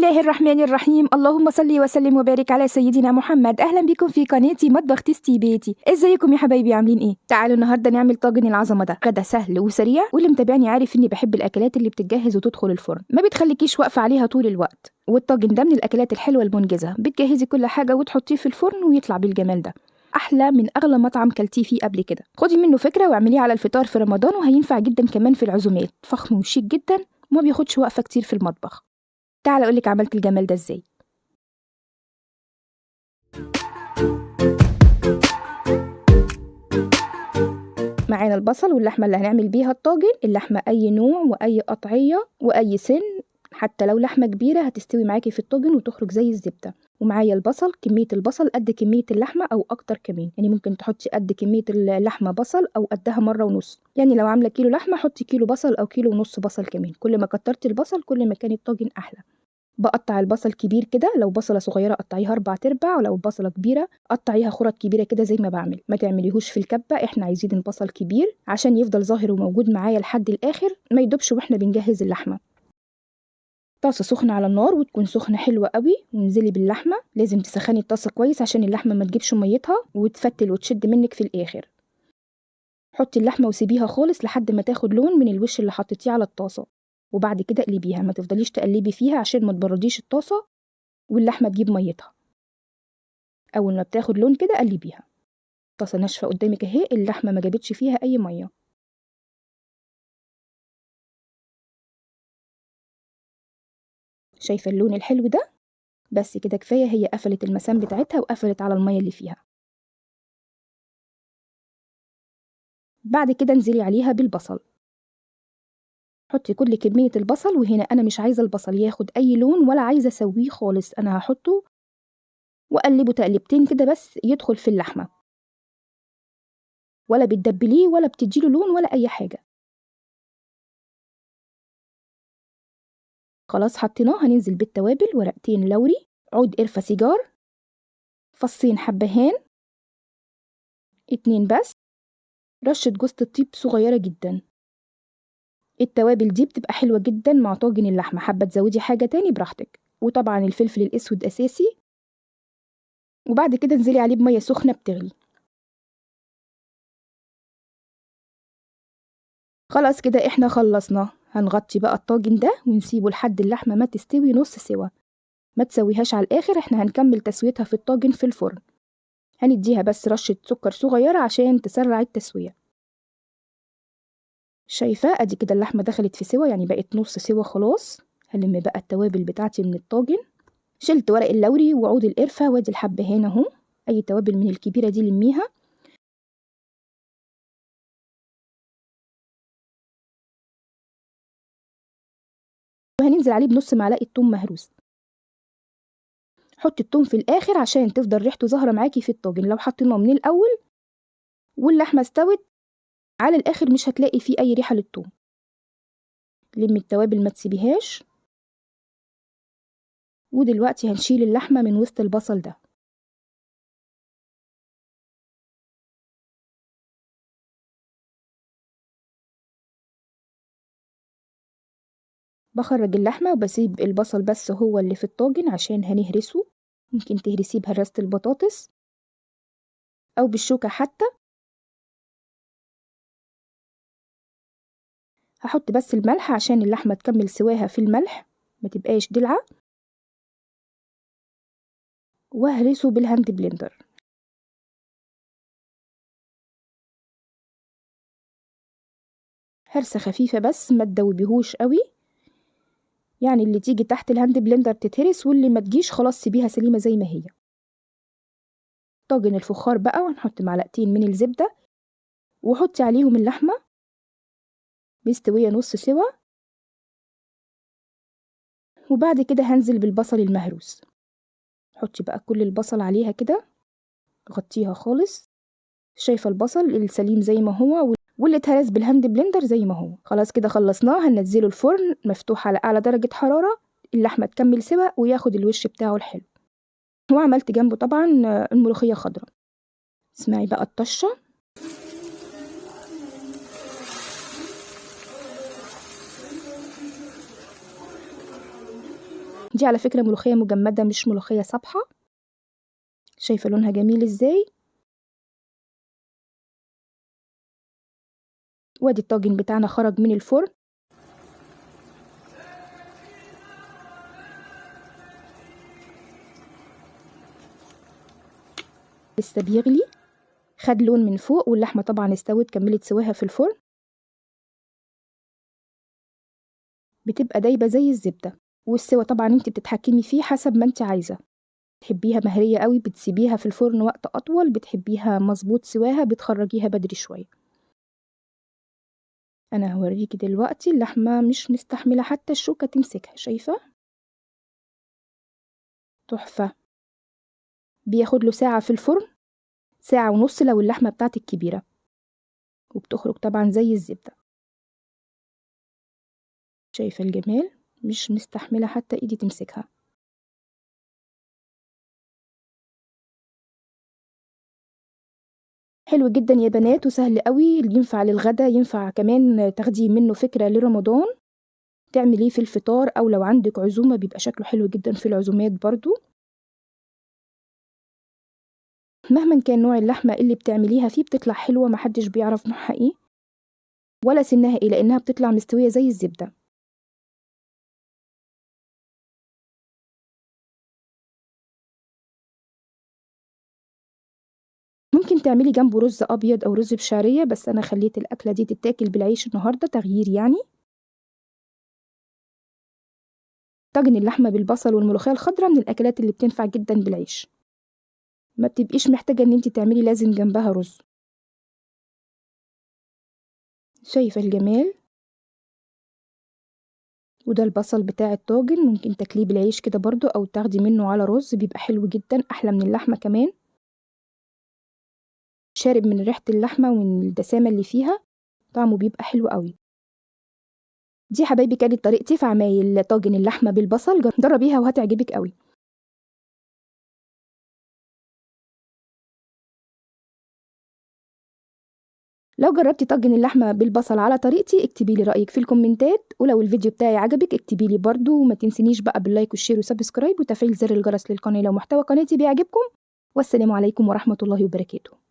الله الرحمن الرحيم. اللهم صل وسلم وبارك على سيدنا محمد. اهلا بكم في قناتي مطبخ تيستي بيتي. ازيكم يا حبايبي، عاملين ايه؟ تعالوا النهارده نعمل طاجن العظمة ده، غدا سهل وسريع، واللي متابعني عارف اني بحب الاكلات اللي بتتجهز وتدخل الفرن، ما بتخليكيش واقفة عليها طول الوقت. والطاجن ده من الاكلات الحلوة المنجزه، بتجهزي كل حاجة وتحطيه في الفرن ويطلع بالجمال ده، احلى من اغلى مطعم كلتيه فيه قبل كده. خدي منه فكرة واعمليه على الفطار في رمضان، وهينفع جدا كمان في العزومات، فخم وشيك جدا وما بياخدش وقفه كتير في المطبخ. تعالى اقولك عملت الجمال ده ازاي. معانا البصل واللحمة اللي هنعمل بيها الطاجن. اللحمة اي نوع واي قطعية واي سن، حتى لو لحمه كبيرة هتستوي معاكي في الطاجن وتخرج زي الزبدة. ومعايا البصل، كمية البصل قد كمية اللحمة او اكتر كمان، يعني ممكن تحطي قد كمية اللحمة بصل او قدها مرة ونص. يعني لو عامله كيلو لحمه حطي كيلو بصل او كيلو ونص بصل كمان. كل ما كترتي البصل كل ما كان الطاجن احلى. بقطع البصل كبير كده، لو بصله صغيرة قطعيها 4 ارباع، ولو بصله كبيرة قطعيها خرط كبيرة كده زي ما بعمل. ما تعمليهوش في الكبه، احنا عايزين البصل كبير عشان يفضل ظاهر وموجود معايا لحد الاخر، ما يدوبش واحنا بنجهز اللحمة. طاسه سخنة على النار، وتكون سخنة حلوة قوي، وانزلي باللحمه. لازم تسخني الطاسه كويس عشان اللحمة ما تجيبش ميتها وتفتل وتشد منك في الاخر. حطي اللحمة وسيبيها خالص لحد ما تاخد لون من الوش اللي حطيتيه على الطاسه، وبعد كده اقلبيها. ما تفضليش تقلبي فيها عشان ما تبرديش الطاسه واللحمة تجيب ميتها. اول ما بتاخد لون كده قلبيها. الطاسه ناشفة قدامك اهي، اللحمة ما جابتش فيها اي مية. شايفه اللون الحلو ده؟ بس كده كفاية، هي قفلت المسام بتاعتها وقفلت على المية اللي فيها. بعد كده انزلي عليها بالبصل. حطي كل كمية البصل، وهنا انا مش عايزه البصل ياخد اي لون ولا عايزه اسويه خالص، انا هحطه واقلبه تقلبتين كده بس يدخل في اللحمة، ولا بتدبليه ولا بتديله لون ولا اي حاجة. خلاص حطيناه. هننزل بالتوابل: ورقتين لوري، عود قرفه سيجار، فصين حبهان، 2 بس، رشه جوزة الطيب صغيرة جدا. التوابل دي بتبقى حلوة جدا مع طاجن اللحمة، حابة تزودي حاجة تاني براحتك. وطبعا الفلفل الاسود اساسي. وبعد كده انزلي عليه بميه سخنة بتغلي. خلاص كده احنا خلصنا. هنغطي بقى الطاجن ده ونسيبه لحد اللحمة ما تستوي نص سوا، ما تسويهاش على الاخر، احنا هنكمل تسويتها في الطاجن في الفرن. هنديها بس رشه سكر صغيرة عشان تسرع التسوية. شايفه ادي كده اللحمة دخلت في سوا، يعني بقت نص سوا خلاص. هلم بقى التوابل بتاعتي من الطاجن. شلت ورق اللوري وعود القرفه وادي الحبهان اهو، اي توابل من الكبيرة دي لميها. وهننزل عليه بنص معلقه توم مهروس. حطي التوم في الاخر عشان تفضل ريحته ظاهره معاكي في الطاجن. لو حطيناه من الاول واللحمة استوت على الاخر مش هتلاقي فيه اي ريحه للثوم. لمي التوابل ما تسيبيهاش. ودلوقتي هنشيل اللحمة من وسط البصل ده. بخرج اللحمة وبسيب البصل بس هو اللي في الطاجن عشان هنهرسه. ممكن تهرسيه بهراسه البطاطس او بالشوكة حتى. هحط بس الملح عشان اللحمة تكمل سواها في الملح، ما تبقاش دلعة. وهرسه بال hand blender. هرسة خفيفة بس، ما تدوبيهوش قوي، يعني اللي تيجي تحت ال hand blender تتهرس، واللي ما تجيش خلاص سيبيها سليمة زي ما هي. طاجن الفخار بقى، وهنحط معلقتين من الزبدة وحطي عليهم اللحمة مستوية نص سوا. وبعد كده هنزل بالبصل المهروس. حطي بقى كل البصل عليها كده، غطيها خالص. شايفة البصل السليم زي ما هو، واللي اتهرس بال hand blender زي ما هو. خلاص كده خلصناه. هننزله الفرن مفتوح على اعلى درجة حرارة، اللحمة تكمل سوا وياخد الوش بتاعه الحلو. وعملت جنبه طبعا الملوخية خضراء. اسمعي بقى الطشة. دي على فكرة ملوخية مجمدة مش ملوخية صبحة. شايفة لونها جميل ازاي؟ وادي الطاجن بتاعنا خرج من الفرن. لسه بيغلي، خد لون من فوق، واللحمة طبعا استوت، كملت سواها في الفرن، بتبقى دايبة زي الزبدة. والسوا طبعا انت بتتحكمي فيه حسب ما انت عايزة، بتحبيها مهرية قوي بتسيبيها في الفرن وقت أطول، بتحبيها مظبوط سواها بتخرجيها بدري شوية. أنا هوريكي دلوقتي اللحمة مش مستحملة حتى الشوكة تمسكها، شايفة؟ تحفة. بياخد له ساعة في الفرن، ساعة ونص لو اللحمة بتاعتك كبيرة، وبتخرج طبعا زي الزبدة. شايفة الجمال؟ مش مستحملة حتى ايدي تمسكها. حلو جدا يا بنات وسهل قوي، ينفع للغدا، ينفع كمان تاخدي منه فكرة لرمضان تعمليه في الفطار، او لو عندك عزومة بيبقى شكله حلو جدا في العزومات برضو. مهما كان نوع اللحمة اللي بتعمليها فيه بتطلع حلوة، محدش بيعرف نوعها ايه ولا سنها ايه، لانها بتطلع مستوية زي الزبدة. ممكن تعملي جنبه رز ابيض او رز بشعرية، بس انا خليت الاكلة دي تتاكل بالعيش النهاردة تغيير يعني. طاجن اللحمة بالبصل والملوخية الخضراء من الاكلات اللي بتنفع جدا بالعيش، ما بتبقيش محتاجة ان انت تعملي لازم جنبها رز. شايفة الجمال؟ وده البصل بتاع الطاجن، ممكن تاكليه بالعيش كده برضو او تاخدي منه على رز، بيبقى حلو جدا، احلى من اللحمة كمان. شارب من ريحة اللحمة ومن الدسامة اللي فيها، طعمه بيبقى حلو قوي. دي حبايبي كانت طريقتي في عمايل طاجن اللحمة بالبصل، جربيها وهتعجبك قوي. لو جربتي طاجن اللحمة بالبصل على طريقتي اكتبي لي رأيك في الكومنتات، ولو الفيديو بتاعي عجبك اكتبي لي برضو، وما تنسينيش بقى بال like وال share و subscribe وتفعيل زر الجرس للقناة لو محتوى قناتي بيعجبكم. والسلام عليكم ورحمة الله وبركاته.